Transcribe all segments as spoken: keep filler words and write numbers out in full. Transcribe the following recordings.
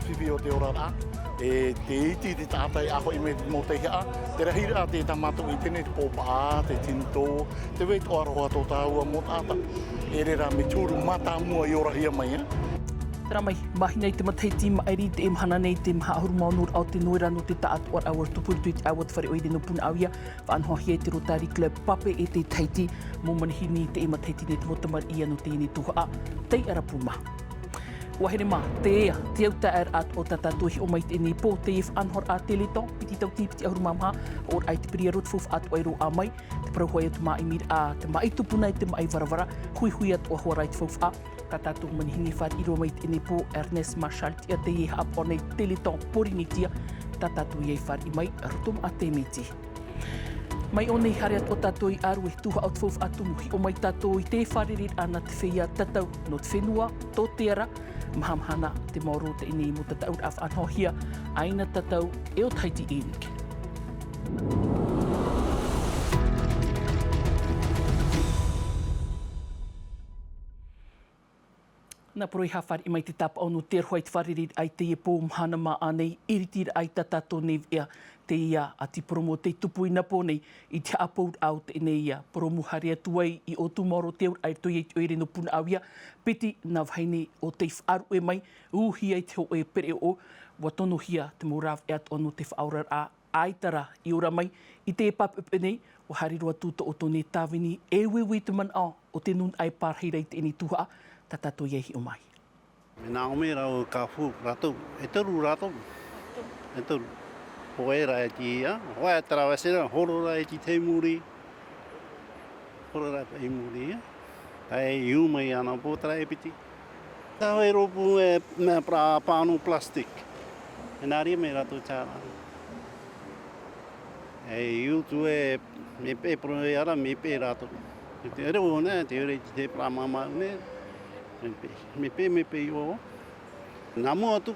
Fifi o te oraraʻa, e te iti te taʻata e ʻahoʻi mai te mau taihaʻa, te rahiraʻa te tā mātou i teie nei te pōpaʻa, te tinitō, te vai toʻa roa tō tāua mau taʻata. E reira mea te huru mātāmua i orahia mai, ā. Terā mai, mahina i te matahiti maʻiri i teie mahana nei, te maha ʻahuru mā ono raʻa o te noera nō te taʻatoʻaraʻa ʻua tupu i roto i te ʻāua o te fare ʻoire nō Punaʻauia, faʻanahohia e te Rotary Club Papeʻete Tahiti, mau manihini i teie matahiti nei te mau tamariʻi nō teie nei tuhaʻa, tei ʻarapu mā. ʻUa here mā, te ea, te au taʻeraʻa o tā tātou e hiʻo mai i teie nei pō, teie faʻanahoraʻa Téléthon, piti tauatini piti ʻahuru mā maha, ʻoraʻa i te piriaro te faufaʻa atoʻa e roaʻa mai, te parau hoʻi o te māʻimiraʻa, te maʻi tupuna e te maʻi varavara, huihui atoʻa hoʻi rā i te faufaʻa, tā tātou manihini e fāriʻi roa mai i teie nei pō, Ernest Marshall Tiʻa teie e haʻapaʻo nei Téléthon Pōrīnetia, tā tātou ia e fāriʻi mai, roto mā te miti. Mai ʻō nei haere atoʻa tātou i ʻārue, tuhaʻa o te faufaʻa tumu, hiʻo mai tātou i te fārereiraʻa nā te feiā tatau nō te fenua, tō te ara, mahamahana te maoro o teie nei mau tataʻuraʻa faʻanahohia, ʻaina tatau e ʻo Tahiti Inc. Nā poro i haʻafāriʻi mai te tāpaʻo nō te aroha i te fārereiraʻa i teie pō mahana mā ʻānei, iritiraʻa i tā tātou nei veʻa, teie ʻati poromu tei tupu i nā pō nei, i te haʻapouraʻa o teie nei poromu haere atu ai i ʻō tū maoro te auraʻa i roto ia i te ʻoire nō Punaʻauia, piti nā vahine o tei faʻaruʻe mai, ūhia i te hōʻē pereʻoʻo, ʻua tonohia te mau rāveʻa atoʻa nō te faʻaoraraʻa, ʻaita rā i ora mai, i te pāpeʻepeʻe nei, ʻua haere roa atu tō ʻoutou nei tāvini, e uiui te manaʻo o te nūnaʻa e pārahi ra i teie nei tuhaʻa, tā tātou ia e hiʻo mai. Mea nā ʻō mai rāua ka fū rātou, e toru rātou. E toru. Hōʻē rā e tīaʻi, hōʻē e traverse ra, horo rā e tīaʻi i muri. Horo rā i muri, ā. Tae i ū mai ana pō terā e piti. Tae rōpū e mea pra-, pāno plastic. E nā reira mai rātou tāra. E i utu e, mea peʻe poro e ara, mea peʻe rātou. E te reo nei, te ore i te pra māmā nei. Mea peʻe, mea peʻe, mea peʻe i ʻō. Nā mua atu,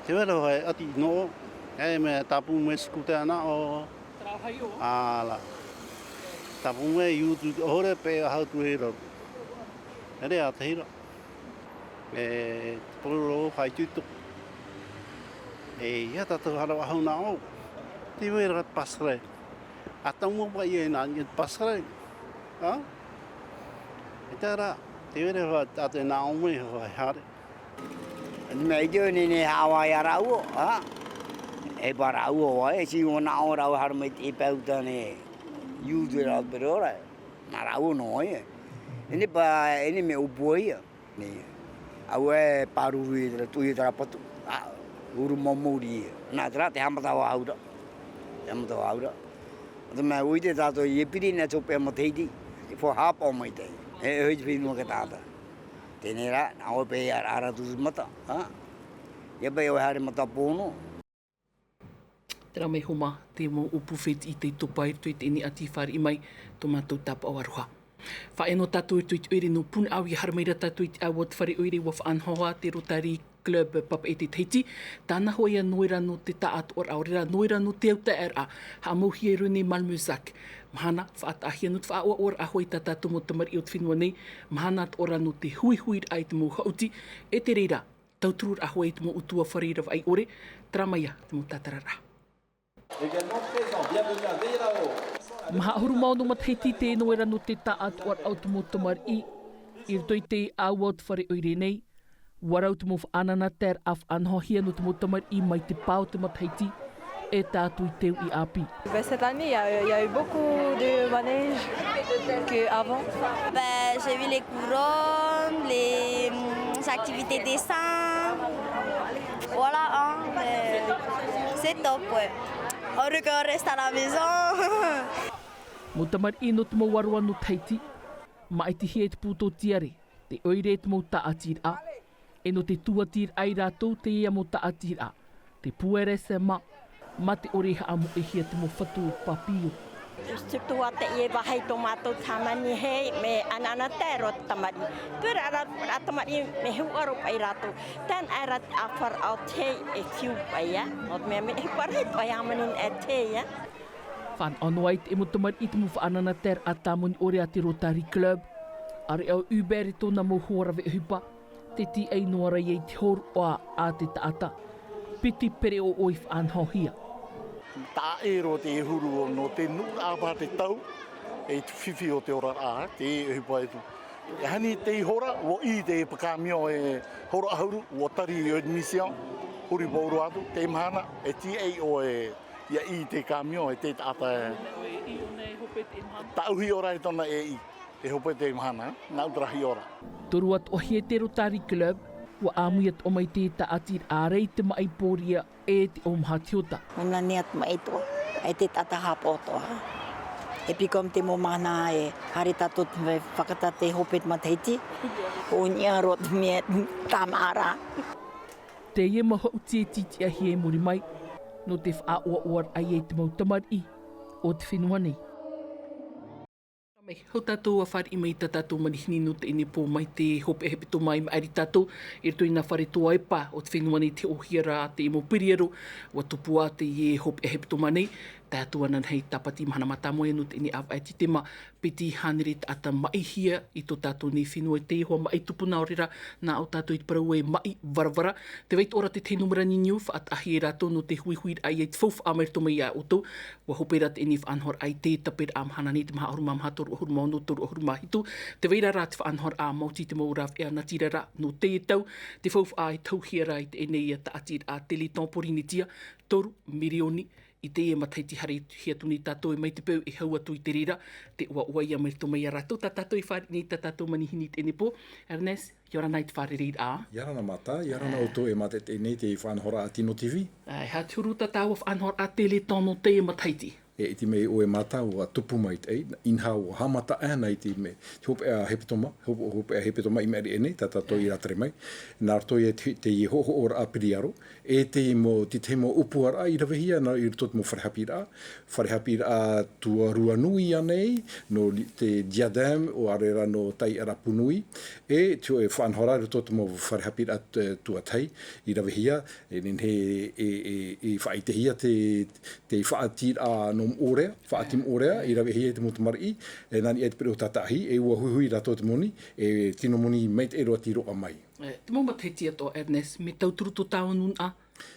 te vera e ʻati nō, e mea tāpū mai scooter ana ʻo. Āla. Tāpū mai i utu ʻohore, peʻe ahau tu e rau. E re a te hira. E te pororo o Haituito. E ia tātou hara ahau nā ʻō. Te vera passerelle. A tau mau paʻi e nā, e passerelle. Ha? E tā rā, te vera hoa tātou e nā ʻō mai hoa e hare. Mea i te ʻoe nei nei haʻawa ia rāua, ha? E pā rāua ʻoe, e si ʻo nā ʻō rāua hara mai te pāuta nei. Iu te rā pero ora. Nā rāua nō ʻoe. E nei pā, e nei mea ʻōpua ia. Nei. Au e pāruru i te rā, tui i te rā patu. A, uru mau mauri ia. Nā te rā, te haʻamata o ahau ra. Te haʻamata o ahau ra. Te mea ui te tātou i e piri nei tō pea matahiti. Te fo hāpaʻo mai te. E, e hoi te whenua ke tāta. Tēnei rā, nā ʻoe pē ia ara tu mata. Ha? Ia pē ʻoe haere mata pono. Terā mai hoʻi mā, te mau ʻōpū fētiʻi tei topa i roto i teie nei ʻati fāriʻi mai, tō mātou tāpaʻo aroha. Faʻaea noa tātou i roto i te ʻoire nō Punaʻauia, haere mai ra tātou i te ʻāua o te fare ʻoire ʻua faʻanahohia te Rotary Club Papeʻete Tahiti, tāna hoʻi ia noera nō te taʻatoʻaraʻa, ʻaore rā noera nō te autaeaʻeraʻa, haʻamauhia i René Malmusac. Mahana, faʻataʻahia nō te faʻaʻoaʻoraʻa hoʻi tā tātou mau tamariʻi o te fenua nei, mahana atoʻa ra nō te huihuiraʻa i te mau haʻuti, e te reira, tautururaʻa hoʻi i te mau ʻutuāfare ravaʻi ʻore, terā mai ia te mau tātararaʻa. Maha ʻahuru mā ono matahiti te noera nō te taʻatoʻaraʻa o te mau tamariʻi, i roto i te ʻāua o te fare ʻoire nei, ʻua rau te mau faʻanahoraʻa faʻanahohia nō te mau tamariʻi mai te pā o te matahiti, e tae atu i te uʻi ʻāpī. Ben, cette année, il y a, il y a eu beaucoup de manèges qu'avant. Ben, j'ai vu les couronnes, les, hum, activités dessin. Voilà, hein, mais c'est top, ouais. On regarde, on reste à la maison. Mau tamariʻi nō te mau aroaro nō Tahiti, māʻitihia e te pū tōtiare, te ʻoire e te mau tāʻatiraʻa, e nō te tūʻatiraʻa ia rātou teie mau tāʻatiraʻa, te puere sema, mā te ʻore e haʻamoʻehia te mau fatu papio. Surtout ʻa teie vāhi tō mātou hāmani hei, mea ʻanaʻanatae roa te tamariʻi. Pērā rā, rā tamariʻi, mea huʻa roa paʻi rātou. Tāna aʻe rā te ʻāfaraʻa o te hei e fiu paʻi, ā. Nō te mea mea huʻa rahi paʻi hāmani e te hei, ā. Fānaʻo noa i te mau tamariʻi te mau faʻanahoraʻa tāmoni ʻore a te Rotary Club. ʻAreʻa ʻo Hubert e tōna mau hoa rave ʻohipa. Te tīaʻi noa ra ia i te hōroʻa a te taʻata. Piti pereʻoʻo i faʻanahohia. Taʻa ʻē roa te huru o nō te nuʻuraʻa paha te tau, e te fifi o te oraraʻa, te ʻohipa e tū. E hani te hora, ua ʻī te kāmio e hōroʻa huru, ua tari i admission, huri pauroa atu, te mahana, e tīaʻi ʻoe ia ʻī te kāmio, e te taʻata e. Taʻu hiʻo ra e tōna e ʻī. E hope te mahana, nā ʻu te rahi ora. Toru atu ʻohie te Rotary Club, ua ʻāmui atu mai te tāʻatiraʻa i te maʻi pōria e te ʻōmaha tiota. Mena nei atu mai tua, e te tata hapo toa. E piko me te momana e hare tātou te mea fakata te hope te matahiti. O nia roa te mea tamara. Teie mau haʻuti e tītiʻahia i muri mai, nō te faʻaʻoaʻoaraʻa i te mau tamariʻi o te fenua nei. Mai, hau tātou a fāriʻi mai i tā tātou manihini nō teie nei pō mai te hopeʻa hepetoma i maʻiri tātou, i roto i nā fare toa e pā o te fenua nei te hoʻohia ra te mau piriaro, ua tupu ā teie hopeʻa hepetoma nei, tae atu ana nei tāpati mahana mātāmua ia nō teie nei ʻāvaʻe Tītema, piti hānere taʻata maʻihia i tō tātou nei fenua i teie hoa maʻi tupuna ʻaore rā, nā ʻō tātou i te parau e maʻi varavara, te vai atoʻa ra te tahi nūmera niuniu, faʻataʻahia e rātou nō te huihuiraʻa i te faufaʻa mai roto mai iā ʻoutou, Ua hope ra teie nei faʻanahoraʻa i te taperaʻa mahana nei, te maha ʻahuru mā maha, toru ʻahuru mā ono, toru ʻahuru mā hitu. Tē vai ra rā te faʻanahoraʻa maoti i te mau rāveʻa natirara nō teie tau, te faufaʻa e tauhia ra i teie nei tāʻatiraʻa Téléthon Polynésie, toru mirioni. I teie matahiti haerehia atu nei tātou e mai te peu e hau atu i te reira, te ʻoaʻoa ia mai roto mai iā rātou, tā tātou e fāriʻi nei tā tātou manihini i teie nei pō. Ernest, ʻia ora na i te fārereiraʻa. ʻIa ora na Mata, ʻia ora na ʻoutou e mātaʻitaʻi nei i te faʻanahoraʻa Tino TV. E aha te huru tā tāua faʻanahoraʻa Téléthon nō teie matahiti? E ʻite mai ʻoe Mata, ua tupu maitaʻi, inaha ua haʻamata ana i te mea, te hopeʻa hepetoma, hope-, hopeʻa hepetoma i maʻiri aʻenei, tā tātou i Rātere mai. Nā roto ia te, te hoʻohoʻoraʻa piriaro, e te mau, te tahi mau ʻōpuaraʻa i ravehia ana i roto i te mau fare haʻapiʻiraʻa, fare haʻapiʻiraʻa tuarua nui ānei, nō li-, te Diadème, ʻaore rā nō Tahi Arapunui, e te hōʻē faʻanahoraʻa i roto i te mau fare haʻapiʻiraʻa t-, tuatahi, i ravehia, e nehenehe e, e, e faʻaʻitehia te, te faʻatīraʻa nō moʻorea, faʻatīmoʻorea, i ravehia i te mau tamariʻi, e nā niʻa i te pereʻoʻo tātaʻahi, e ua huihui rātou te moni, e tino moni maitaʻi roa tei roaʻa mai. E, te mau matahiti atoʻa, Ernest, mea tauturu tō tāua nūnaʻa,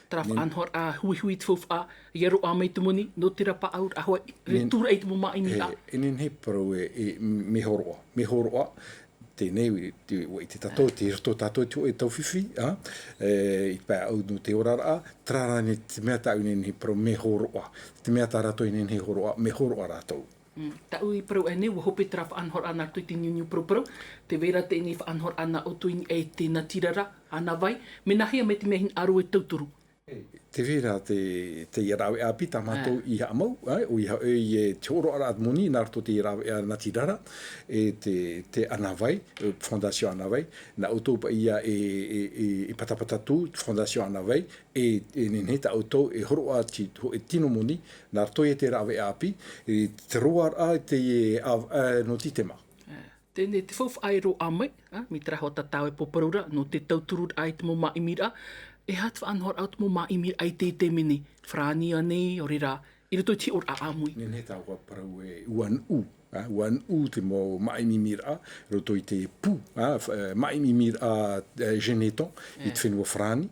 terā faʻanahoraʻa, huihui te faufaʻa, ʻia roaʻa mai te moni, nō te rapaʻauraʻa hoʻi, e tūraʻi te mau māʻimiraʻa. E, e nehenehe parau e, e, mea hōroʻa, mea hōroʻa, teie nei, te, ua ʻite tātou, tei roto tātou i te hōʻē taufifi, ā, e, i te pae ʻāʻau nō te oraraʻa, terā rā nei te mea tāʻu e nehenehe parau mea hōroʻa, te mea tā rātou e nehenehe hōroʻa, mea hōroʻa rātou. Mm, tāʻu i parau aʻenei, ua hope terā faʻanahoraʻa nā roto i te niuniu paraparau, tē vai ra teie nei faʻanahoraʻa nā ʻoutou i niʻa i te natirara, ʻānāvai, mea nāhea mai te mea hinaʻaro e tauturu? Tē vai ra te, te rāveʻa ʻāpī tā mātou i haʻamau, ā, ʻoia hoʻi e te hōroʻaraʻa moni nā roto i te rāveʻa natirara, e te, te ʻĀnāvai, e Fondation ʻĀnāvai, nā ʻoutou paʻi ia e, e, e, e patapata atu, Fondation ʻĀnāvai, e, e nehenehe tā ʻoutou e hōroʻa atu te hōʻē tino moni, nā roto ia te rāveʻa ʻāpī, e te roaraʻa i te, e, ā, ā, nō Tītema. Teie nei te faufaʻa e roaʻa mai, ā, mai terā hoʻi tā tāua e pōparauraʻa, nō te tautururaʻa i te mau māʻimiraʻa, e aha te faʻanahoraʻa o te mau māʻimiraʻa i teie taime nei, farāni ānei, ʻaore rā, i roto i te hiʻoraʻa ʻāmui. Nehenehe tāua parau e ua nuʻu, ā, ua nuʻu te mau māʻimimiraʻa, i roto i te pū, ā, f-, e, māʻimimiraʻa, e, Geneton, i te fenua Farāni.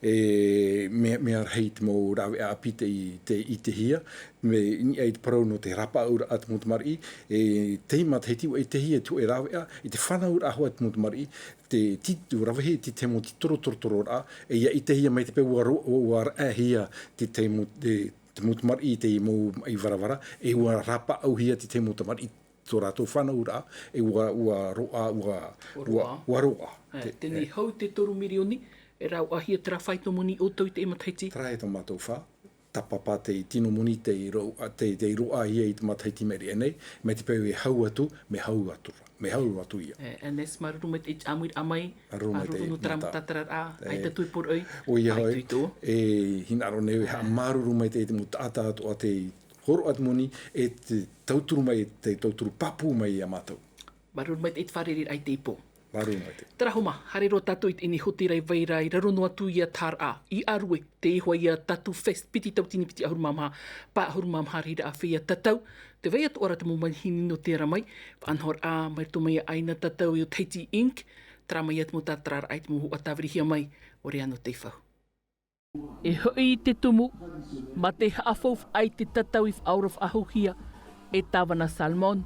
E, mea, mea rahi te mau rāveʻa ʻāpī tei, tei ʻitehia, mea niʻa i te parau nō te rapaʻauraʻa te mau tamariʻi, e, teie matahiti ua ʻitehia te hōʻē rāveʻa, i te fānauraʻa hoʻi te mau tamariʻi, te, ti-, ua ravehia te tahi mau titoro torotororaʻa, e ʻia ʻitehia mai te peu ua ro-, ua, ua raʻahia te tahi mau, te, te mau tamariʻi i te mau maʻi varavara, e ua rapaʻauhia te tahi mau tamariʻi tō rātou fānauraʻa, e ua, ua roaʻa, ua, ua, ua roaʻa. Ā, teie nei hau i te toru mirioni, e rāveʻahia terā faito moni ʻoutou i teie matahiti? Terā e tō mātou fā, tāpapa te tino moni tei ro-, tei, tei roaʻahia i te matahiti i maʻiri aʻenei, mai te peu e hau atu, mea hau atu ra, mea hau atu ia. E, Ernest, māuruuru maitaʻi i te ʻāmuiraʻa mai, māuruuru maitaʻi, māuruuru nō terā mataʻataraʻa, ʻaita atu e poroʻi, ʻoia hoʻi, e hinaʻaro nei, e haʻamāuruuru maitaʻi i te mau taʻata atoʻa tei hōroʻa te moni, e te tauturu mai, te tauturu pāpū mai iā mātou. Māuruuru maitaʻi i te fārereiraʻa i teie pō. Māuruuru maitaʻi. Terā hoʻi mā, haere roa tātou i teie nei hōtēra i vai ra i raro noa atu iā Taharaʻa, i Arue, teie hoʻi ia Tattoo Fest, piti tauatini piti ʻahuru mā maha, pae ʻahuru mā maha reira ʻa Feiā Tatau, tē vai atoʻa ra te mau manihini nō te ara mai, faʻanahoraʻa mai roto mai iā ʻĀina Tatau e o Tahiti Ink, Tara mai atu mo tātararaʻa i te mau huʻa tāvirihia mai, ʻore anō tei fau. E hoʻi i te tumu, mā te haʻafaufaʻa i te tatau i faʻaora faʻahouhia, e Tāvana Salmon.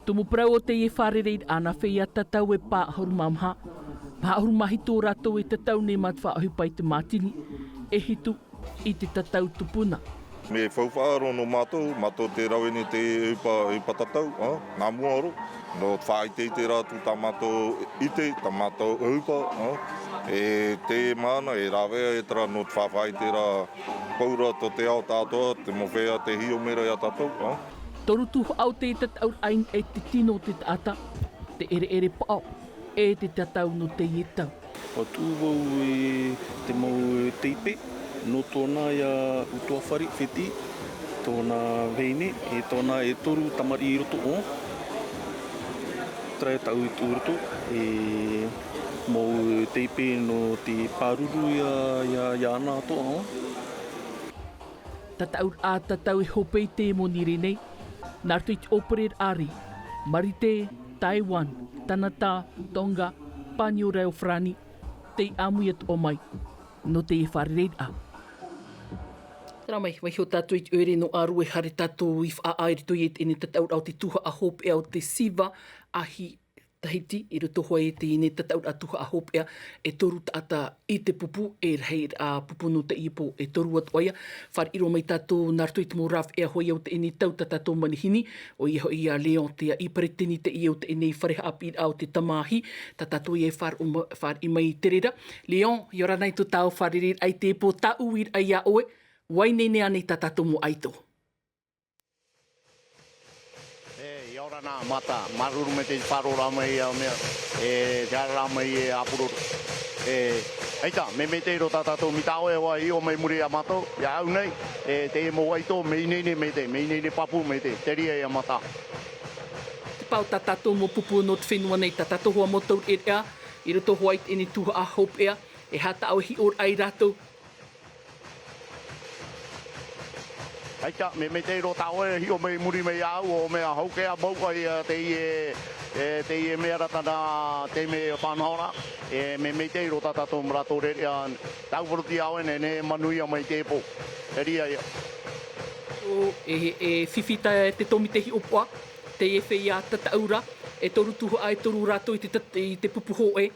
Tumu parau o teie fārereiraʻa nā feiā tatau e pā ʻahuru mā maha, pā ʻahuru mā hitu o rātou e tatau nei mā te faʻaʻohipa i te mātini, e hitu i te tatau tupuna. Me faufaʻa roa nō mātou, mātou te rave nei te ʻohipa, ʻohipa tatau, ā, nā mua roa. Nō te faʻaʻiteʻite rā atu tā mātou ʻite, tā mātou ʻohipa, ā. E te mahana, e rāveʻa e terā nō te faʻaʻite rā paura tō te ao tātou, te mau feiā tei hiʻo mai ra iā tātou, ā. Toru tuhaʻa o te tataʻuraʻa i niʻa i te tino o te taʻata, te ʻereʻere paʻo, e te tatau nō teie tau. ʻUa tuʻu vau i te mau teipe nō tōna iā Utuafare Feti, tōna vahine, e tōna e toru tamariʻi i roto ʻō. Terā e taʻu i tuʻu i roto, e mau teipe nō te pāruru iā, iā, iāna atoʻa. Tataʻuraʻa tatau e hope i te moni rānei, nā roto i te ʻōpereraʻa rē, Marite, Taiwan, Kanata, Tonga, Pāniora e ʻo Farāni, tei ʻāmui atoʻa mai nō teie fārereiraʻa. Terā mai, vaiiho tātou i te ʻoire nō ʻĀrue, haere tātou i Faʻaʻā i roto i teie tataʻuraʻa o te tuhaʻa hopeʻa o te Siva Ahi Tahiti, i roto hoʻi i teie tataʻuraʻa tuhaʻa hopeʻa, e toru taʻata i te pupu, e rahiraʻa pupu nō teie pō e toru atoʻa ia. Fāriʻi roa mai tātou nā roto i te mau rāveʻa hoʻi o teie tau tā tātou manihini, ʻoia hoʻi iā Leon Teaʻi, peretiteni teie o teie fare haʻapiʻiraʻa o te tamāhi, tā tātou ia e fāriʻi ma-, fāriʻi mai i te reira. Leon, ʻia ora na i tō tāua fārereiraʻa i teie pō, tāʻu uiraʻa iā ʻoe, ʻua ineine ānei tā tātou mau ʻaito? E, ʻia ora na, Mata, māuruuru maitaʻi i te faʻaroʻoraʻa mai i au mea, e, te haereraʻa mai e Apuroro. E, ʻaita, mea maitaʻi roa tā tātou, mai tā ʻoe ʻua hiʻo mai i muri iā mātou, iāʻu nei, e, teie mau ʻaito, mea ineine maitaʻi, mea ineine pāpū maitaʻi, te reira ia Mata. Te pae o tā tātou mau pupu nō te fenua nei, tā tātou hoʻi mau taureʻareʻa, i roto hoʻi i teie tuhaʻa hopeʻa, e aha tā ʻoe hiʻoraʻa ia rātou? ʻAita, mea maitaʻi roa tā ʻoe e hiʻo mai i muri mai iāʻu, ʻo mea haukeʻa mau ai, ā, teie, e, teie mea ra tāna te mea faʻanahoraʻa, e, mea maitaʻi roa tā tātou mau taureʻareʻa, tāʻu parau iā ʻoe, nehenehe e manuia mai i teie pō. E reira ia. ʻO, e, e fifi tā te tōmite hiʻopoʻa, teie feiā tataʻuraʻa, e toru tuhaʻa e toru rātou i te tat-, i te pupu hōʻē.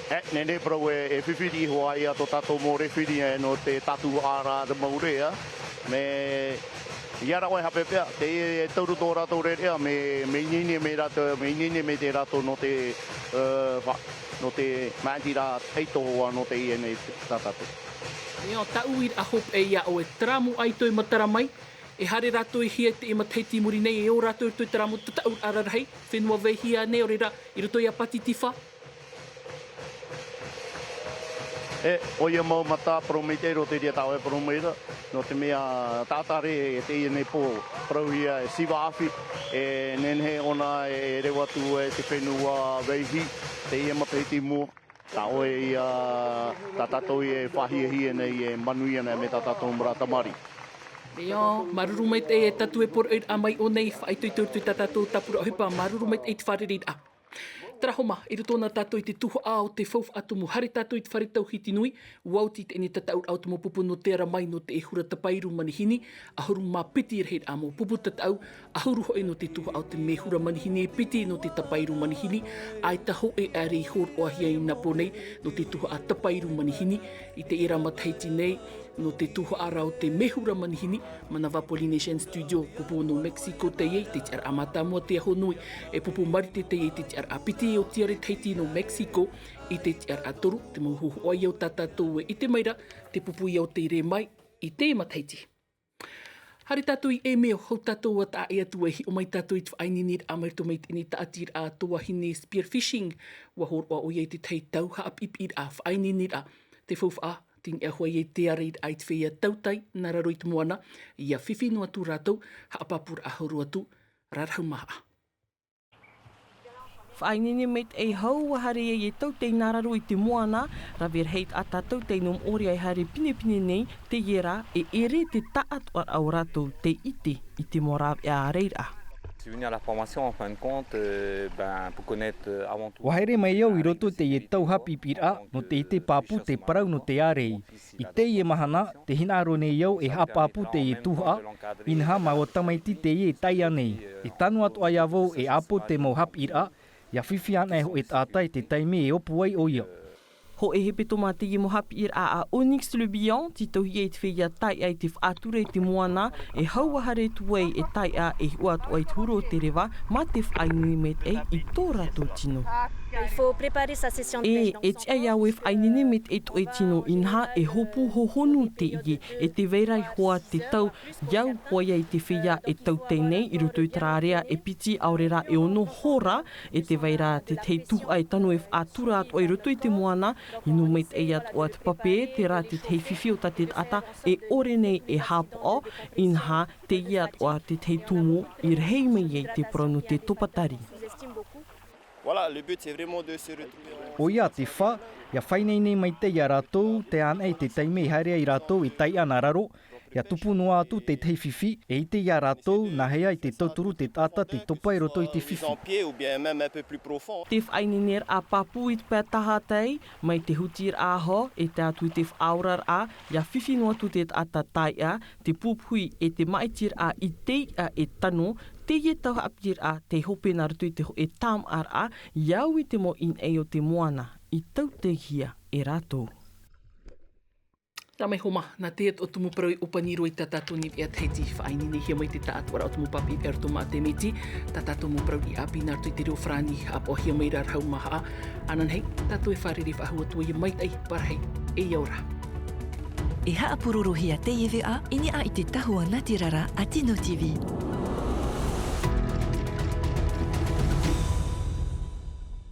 E, nehenehe parau e, e fifi riʻi hoʻi ia tō tātou mau rēfiri, e, nō te tātū ʻāraʻa te mau reʻa. Mea, ʻia rave haʻapeʻapeʻa, teie e toru tō rātou reʻareʻa, mea, mea ineine mai rātou, mea ineine maitaʻi rātou nō te, e, fa-, nō te māʻitiraʻa ʻaito hoʻi nō teie nei tā tātou. Ia, tāʻu uiraʻa hopeʻa iā ʻoe, terā mau ʻaito e matara mai, e haere rātou i hea i teie matahiti i muri nei, e ō rātou i roto i terā mau tataʻuraʻa rarahi, fenua Vaihia nei, ʻo reira, i roto iā Pātitifā? E, ʻoia mau Mata, parau maitaʻi roa te reira tā ʻoe e parau mai ra, nō te mea taʻata rē e teie nei pō, parauhia e Siva Ahi, e nehenehe ʻōna e reva atu e te fenua Vaihi, teie matahiti i mua. Tā ʻoe ia, tā tātou ia e faʻahiahia nei e manuia nei mai tā tātou mau tamariʻi. Ia, māuruuru maitaʻi e tātou e poroʻi mai ʻō nei, faʻaitoito i tā tātou tāpura ʻohipa, māuruuru maitaʻi i te fārereiraʻa. Terā hoʻi mā, i roto na tātou i te tuhaʻa o te faufaʻa tumu, haere tātou i te fare tauhiti nui, ʻua oti teie tataʻuraʻa o te mau pupu nō te ara mai nō te hura tapairu manihini, ʻahuru mā piti rahiraʻa mau pupu tataʻu, ʻahuru hoʻi nō te tuhaʻa o te mēhura manihini e piti nō te tapairu manihini, ʻaita hōʻē ʻāreʻa i hōroʻahia i nā pō nei nō te tuhaʻa tapairu manihini, i teie matahiti nei, nō te tuhaʻa ra o te mēhura manihini, Manava Polynesian Studio, pupu nō Mexico teie i te tiʻaraʻa mātāmua te aho nui, e pupu Marite teie i te tiʻaraʻa piti, ʻo Tiare Tahiti nō Mexico i te tiʻaraʻa toru, te mau hōhoʻa ia o tā tātou e ʻite mai ra, te pupu ia o te rē mai i teie matahiti. Haere tātou i ʻĒmeo, hou tātou ʻua taʻa ʻē atu e hiʻo mai tātou i te faʻaineineraʻa mai roto mai i teie taʻatiraʻa tuahine spearfishing, ʻua hōroʻa ʻoia i te tahi tau haʻapiʻipiʻiraʻa, faʻaineineraʻa, te faufaʻa, te niʻa hoʻi e te ʻāreiraʻa i te feiā tautai nā raro i te moana, ʻia fifi noa atu rātou, haʻapāpūraʻa hau roa atu, rarahu maha. Faʻaineine maitaʻi hou ʻua haere ai e tautai nā raro i te moana, rave rahi taʻata tautai nō Moʻorea e haere pinepine nei, teie rā, e ʻere te taʻatoʻaraʻa o rātou tei ʻite i te mau rāveʻa ʻāreiraʻa. Venu à la formation, en fin de compte, euh, ben, pour connaître, euh, avant tout. ʻUa haere mai au i roto i teie tau haʻapiʻiraʻa, nō te ʻite pāpū te parau nō te ārai. I teie mahana, tē hinaʻaro nei au e haʻapāpū teie tuhaʻa, inaha māua tamaiti teie e taiʻa nei. E tano atoʻa ia vau e ʻāpō te mau haʻapiʻiraʻa, ʻia fifi anaʻe hōʻē taʻata i te taime e ʻōpū ai ʻoia. Hōʻē hepetoma teie mau haʻapiʻiraʻa a Onyx Le Bihan, tītauhia i te feiā taiʻa i te faʻatura i te moana, e hau ā haere atu ai e taiʻa e hiʻo atoʻa i te huru o te reva, mā te faʻaineine maitaʻi i tō rātou tino. Il faut préparer sa session de pêche. E, e tiʻa ia au e faʻaineine maitaʻi tō ʻoe tino, inaha e hopū hohonu teie, e tē vai ra ihoā te tau, ʻia au hoʻi i te feiā e tautai nei, i roto i terā ʻārai e piti, ʻaore rā e ono hora, e tē vai ra te tahi tuhaʻa e tano e faʻatura atoʻa i roto i te moana, ʻino maitaʻi atoʻa te pape, terā te tahi fifi o tā te taʻata e ʻore nei e haʻapaʻo, inaha, teie atoʻa te tahi tumu i rahi mai ai te parau nō te topatari. Voilà, le but, c'est vraiment de se retrouver. ʻOia te fā, ʻia faʻaineine maitaʻi ia rātou, tē ʻānaʻe i te taime e haere ai rātou e taiʻa nā raro, ʻia tupu noa atu te tahi fifi, e ʻite ia rātou, nāhea i te tauturu te taʻata te topa i roto i te fifi. Mise en pied ou bien même un peu plus profond. Te faʻaineineraʻa pāpū i te pae tahatai, mai te hutiraʻa aho, e tae atu i te faʻaoraraʻa, ʻia fifi noa atu te taʻata taiʻa, te pupuhi e te māʻitiraʻa i te iʻa e tano, teie tau haʻapiʻiraʻa tei hope nā roto i te hōʻē tāmāʻaraʻa, ʻia au i te mau ʻīnaʻi o te moana, i tautaihia e rātou. Nā mai homa, nā te atu o tumu parau i ʻōpani roa i tā tātou nei veʻa Tahiti, faʻaineinehia mai te taʻatoʻaraʻa o tumu pāpaʻi i roto mā te miti, tā tātou mau parau i ʻāpī nā roto i te reo farāni, haʻapaʻohia mai rā rāhau mahaʻa, ananahi, tātou e fārerei faʻahou atu ai e maitaʻi, parahi, e ʻia ora. E haʻapurorohia teie veʻa, i niʻa i te tahua nā te rara a Tino T V.